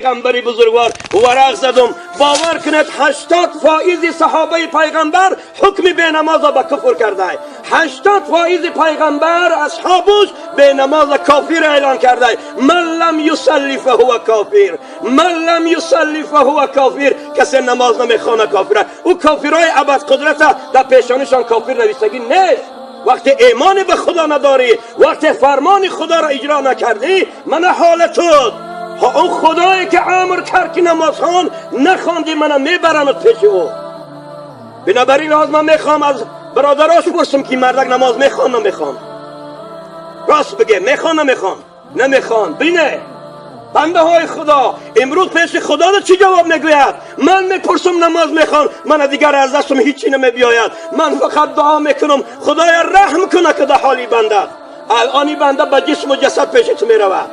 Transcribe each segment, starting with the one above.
پیغمبری بزرگوار ورق زدم. باور کنید 80% صحابه پیغمبر حکم به نماز به کفر کرده. 80% پیغمبر اصحابش به نماز کافر اعلان کرده. من لم یصلی فهو کافر، من لم یصلی فهو کافر. کسی نماز نمیخوانه کافره. او کافرای ابد قدرت در پیشانشان کافر نویسگی نیست. وقتی ایمان به خدا نداری، وقتی فرمان خدا را اجرا نکردی، من حالت اون خدایی که امر کرد که نماز خوان نخواندی، منم میبرم پیش او. بنابراین از من میخوام از برادراش پرسم که مردک نماز میخوان نمیخوان؟ راست بگه، میخوان نمیخوان؟ نمیخوان. بینه بنده های خدا امروز پیش خدا را چی جواب میگوید؟ من میپرسم نماز میخوان، من دیگر از دستم هیچی نمیبیاید، من فقط دعا میکنم خدایا رحم کنه که در حالی بنده. الان این بنده به جسم و جسد پیش تو میرود.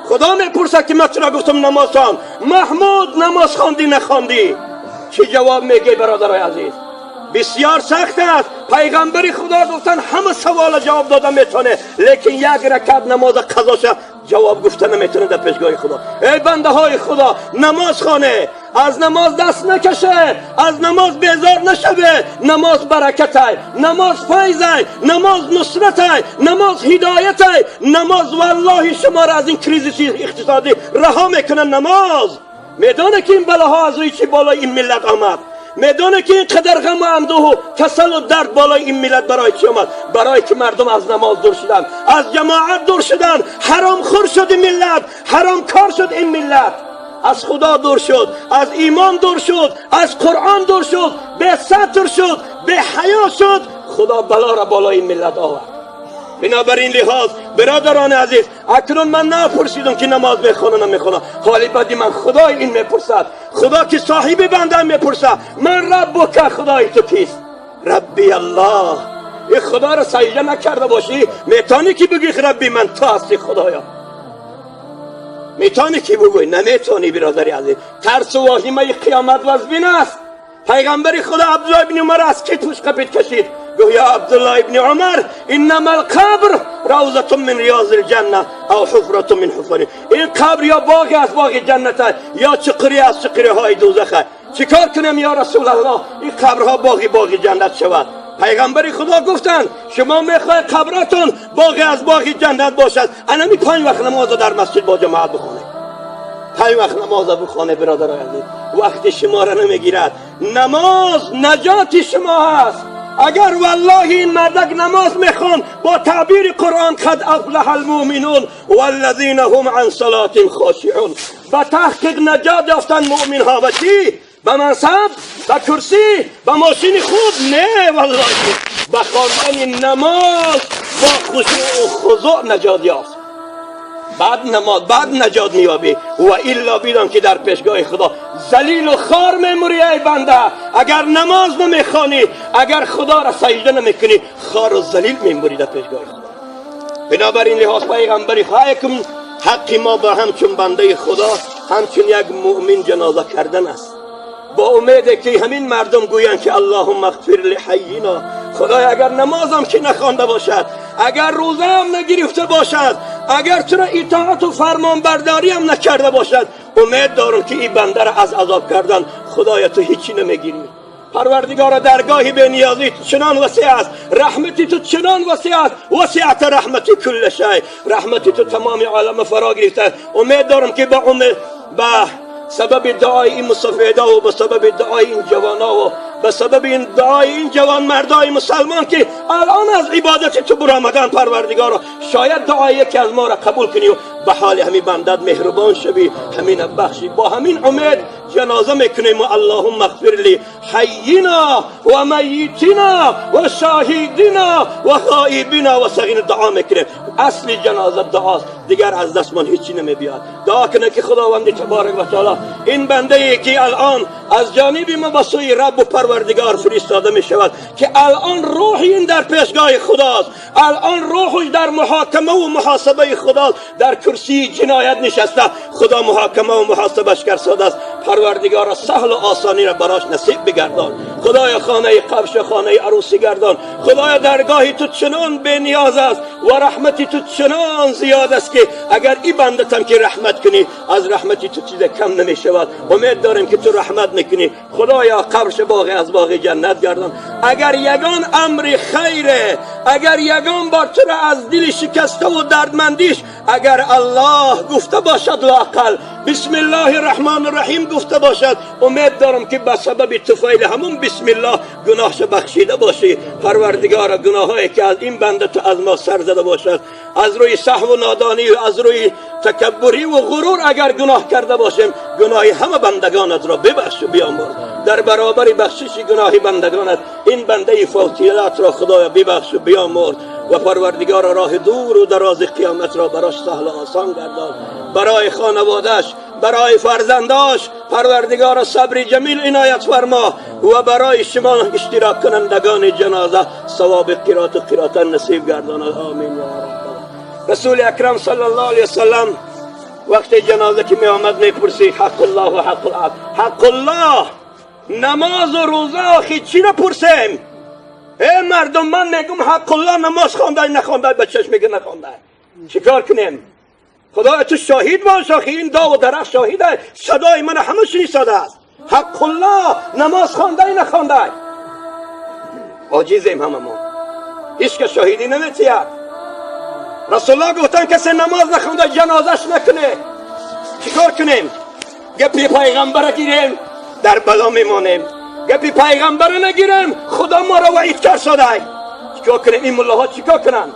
خدا میپرسد که من چرا گفتم نماز خوان؟ محمود نماز خواندی نخواندی؟ چی جواب میگی برادرای عزیز؟ بسیار سخت است. پیغمبر خدا گفتن همه سوال جواب داده میتونه، لیکن یک رکعت نماز قضا جواب گفته نمیتونه در پیشگاه خدا. ای بنده های خدا نماز خانه، از نماز دست نکشه، از نماز بیزار نشوه. نماز برکت، نماز فیض، نماز نصرت، نماز هدایت، نماز والله شما را از این crisis اقتصادی رها میکنه. نماز میدانه که این بلاها از روی چی بالای این ملت آمد، میدانه که این قدر غم و اندوه و کسل و درد بالای این ملت برای چی آمد؟ برای که مردم از نماز دور شدن، از جماعت دور شدن، حرام خور شد این ملت، حرام کار شد این ملت، از خدا دور شد، از ایمان دور شد، از قرآن دور شد، به ستر شد، به حیا شد. خدا بلا را بالای این ملت آورد. بنابراین لحاظ برادران عزیز، اکنون من نپرسیدم که نماز میخوانه نمیخوانه، حالی بدی من خدای این میپرسد، خدا که صاحب بنده میپرسد، من ربک، خدای تو کیست؟ ربی الله. این خدا را سجده نکرده باشی میتونی که بگی ربی من تو هستی خدایا؟ میتونی که بگوی؟ نمیتونی برادر عزیز. ترس و واهمه قیامت وزبین است. پیغمبر خدا عبدالله ابن عمر از کی توش قپید کشید؟ گفت یا عبدالله ابن عمر انما القبر روضة من ریاض الجنه او حفرة من حفر. این قبر یا باغ از باغ جنت یا چقری از چقری های دوزخ. چیکار کنم یا رسول الله این قبرها باغ باغ جنت شود؟ پیغمبر خدا گفتند شما میخواید قبرتون باغ از باغ جنت باشد، انمی 5 وقت نماز در مسجد با جماعت بخونه. 5 وقت نماز بخونه برادران عزیز، وقت شما را نمیگیرد. نماز نجات شما هست. اگر والله این مردک نماز میخوان با تعبیر قرآن قد افلح المؤمنون والذین هم عن صلاتهم خاشعون، به تحقیق نجات یافتن مؤمن ها. و چی؟ به منصب، به کرسی، به ماشین خوب؟ نه والله، به خواندن نماز با خشوع و خضوع نجات یافت. بعد نماز بعد نجات میابی و الا بیدان که در پیشگاه خدا ذلیل و خوار میموری. ای بنده اگر نماز نمیخوانی، اگر خدا را سجده نمیکنی، خوار و ذلیل میموری در پیشگاه خدا. بنابراین لحاظ پیغمبری خواهکم حق ما به همچون بنده خدا، همچون یک مؤمن جنازه کردن است، با امید که همین مردم گویند که اللهم اغفر لحینا. خدای اگر نمازم که نخوانده باشد، اگر روزه هم نگرفته باشد، اگر چرا اطاعت و فرمانبرداری هم نکرده باشد، امید دارم که این بنده را از عذاب کردن خدایا تو هیچی نمیگیری. پروردگار درگاهی به نیازی چنان وسیع است، رحمتی تو چنان وسیع است، وسعت رحمتی کل شی، رحمتی تو تمام عالم فرا گرفته. امید دارم که با امید با سبب دعای این مصفیده و به سبب دعای این جوانا و به سبب این دعای این جوان مردای مسلمان که الان از عبادت تو برآمدن، پروردگارا شاید دعای یکی از ما را قبول کنی و به حال همین بندت مهربان شوی، همین بخشی. با همین امید جنازه میکنیم و اللهم اغفر لی حینا و میتینا و شاهدینا و غائبینا و صغیرنا. دعا میکنیم. اصل جنازه دعاست، دیگر از دستمان هیچی نمیبیاد. دعا کنه که خداوند تبارک و تعالی این بنده ای که الان از جانب ما به سوی رب و پروردگار فرستاده می شود، که الان روح این در پیشگاه خداست، الان روحش در محاکمه و محاسبه خداست، در کرسی جنایت نشسته، خدا محاکمه و محاسبش کرده است. پروردگار سهل و آسانی را براش نصیب بگردان. خدایا خانه قبش خانه عروسی گردان. خدایا درگاهی تو چنان به نیاز است و رحمتی تو چنان زیاد است که اگر ای بندتم که رحمت کنی از رحمتی تو چیز کم نمی شود. امید داریم که تو رحمت میکنی. خدایا قبرش باغ از باغ جنت گردان. اگر یگان امر خیره، اگر یگان بار تو را از دل شکسته و دردمندیش اگر الله گفته باشد، لااقل بسم الله الرحمن الرحیم گفته باشد، امید دارم که به سبب طفیل همون بسم الله گناهش بخشیده باشی. پروردگار گناهایی که از این بنده تو از ما سر زده باشد، از روی سهو و نادانی و از روی تکبری و غرور اگر گناه کرده باشیم، گناه همه بندگانت را ببخش و بیامرز. در برابر بخشش گناه بندگانت این بنده فوتیلات را خدایا ببخش و بیامرز و پروردگار راه دور و دراز قیامت را براش سهل و آسان گردان. برای خانوادهش، برای فرزنداش پروردگار صبر جمیل عنایت فرما و برای شما اشتراک کنندگان جنازه ثواب قرات و قرات نصیب گرداند. آمین یا رب. رسول اکرم صلی الله علیه وسلم وقت جنازه که می آمد می پرسید حق الله و حق العبد. حق الله نماز و روزه آخی چی را پرسیم؟ ای مردم من میگم حق الله نماز خوانده نخوانده، به چشم میگه نخوانده، چیکار کنیم؟ خدایا تو شاهد باش، آخی این داغ و درخت شاهده، صدای من همه شنیده است. حق الله نماز خوانده نخوانده، عاجزیم هممون، هیچ که شاهدی نمیتید. رسول الله گفتن کسی نماز نخونده جنازش نکنه. چیکار کنیم؟ گپی پیغمبر گیریم در بلا میمانیم، گپی پیغمبر نگیریم خدا ما را وعید کرد شده. چیکار کنیم؟ این ملاها چیکار کنن؟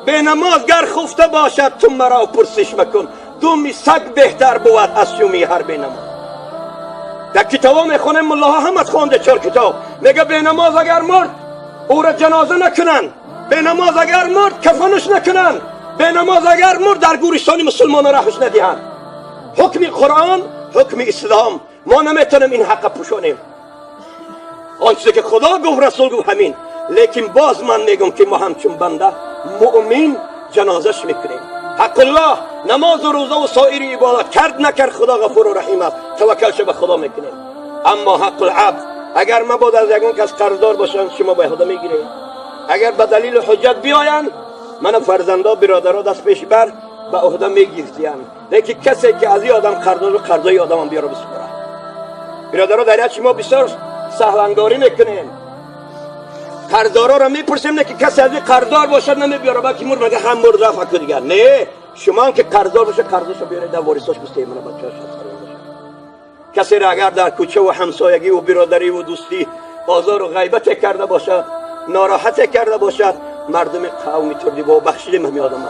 به نماز گر خفته باشد تو مرا پرسش مکن، دومی سگ بهتر بود از شومی هر به نماز. در کتابا میخونیم ملاها هم از خوانده 4 کتاب، میگه به نماز اگر مرد او را جنازه نکنن، به نماز اگر مرد کفنش نکنن، به نماز اگر مرد در گورستان مسلمان راهش ندهند. حکم قرآن، حکم اسلام، ما نمیتونیم این حق پوشونیم. آنچه که خدا گفت رسول گفت همین. لیکن باز من میگم که ما همچون بنده مؤمن جنازش میکنیم. حق الله نماز و روزه و سایر عبادت کرد نکرد خدا غفور و رحیم است، توکلش به خدا میکنیم. اما حق العبد اگر مباد از یگان کس قرضدار باشن شما به خدا میگیرید، اگر به دلیل حجت بیاین من فرزندا برادرها دست پیش بر به عهده میگیریم. لیکن کسی که از این آدم قرضدار و قرضای آدم هم بیاره بسپره. برادرها در شما بسیار سهلنگاری میکنیم، قرضدارا را میپرسیم نه که کسی از این قرضدار باشد نمیبیاره، بلکه مر مگه هم مرد رفت دیگر. نه، شما هم که قرضدار باشه قرضشو بیاره در وارثاش بسته من بچه‌اش. کسی را اگر در کوچه و همسایگی و برادری و دوستی آزار و غیبت کرده باشد، ناراحت کرده باشد، مردم قومی تردی با بخشیدیم همین آدم.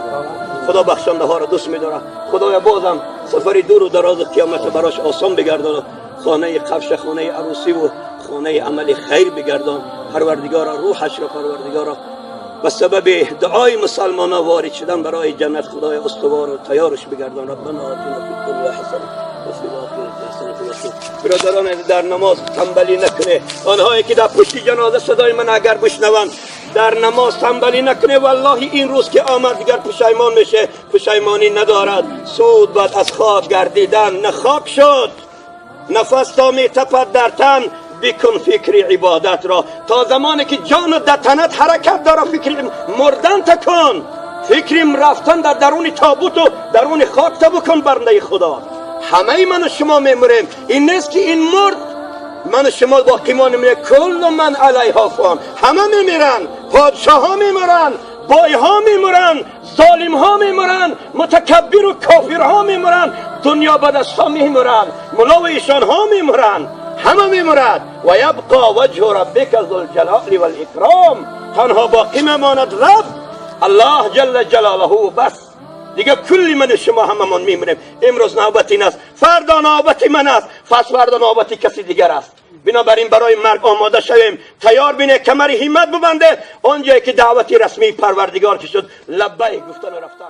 خدا بخشنده ها را دوست می‌داره. خدایا بازم سفری دور و دراز قیامت براش آسان بگردان، خانه قفش خانه عروسی و خانه عمل خیر بگردان. پروردگارا روحش را پروردگارا به سبب دعای مسلمان ها وارد شدن برای جنت خدای استوار و تیارش بگردان. ربنا آتنا فی الدنیا حسنه و فی الاخرة حسنه و قنا. برادران در نماز تنبلی نکنه. آنهایی که در پشت جنازه صدای من اگر بشنوند در نماز تنبلی نکنه، والله این روز که آمد دیگر پشیمان میشه، پشیمانی ندارد. سود بعد از خاک گردیدن، نه خاک شد نفس تا می تپد در تن، بکن فکر عبادت را. تا زمانی که جان در تنت حرکت داره فکر مردن تکن، فکر رفتن در درون تابوت و درون خاک تا بکن. بنده خدا همه من و شما میمریم، این نیست که این مرد من و شما باقی مانیم. کل من علیها فان، همه میمیرن، پادشاه ها میمیرن، بای ها میمیرن، ظالم ها میمیرن، متکبر و کافر ها میمیرن، دنیا بدست ها میمیرن، ملا و ایشان ها میمیرن، همه میمیرد. و یبقا وجه ربک ذو الجلال والاکرام، تنها باقی میماند رب الله جل جلاله بس. دیگه کلی من شما هممون میمیریم. امروز نوبت این است، فردا نوبت من است، پس فردا نوبت کسی دیگر است. بنابراین برای مرگ آماده شویم، تیار بینه، کمر همت ببنده. آنجایی که دعوت رسمی پروردگار که شد لبیک گفتن و رفتن.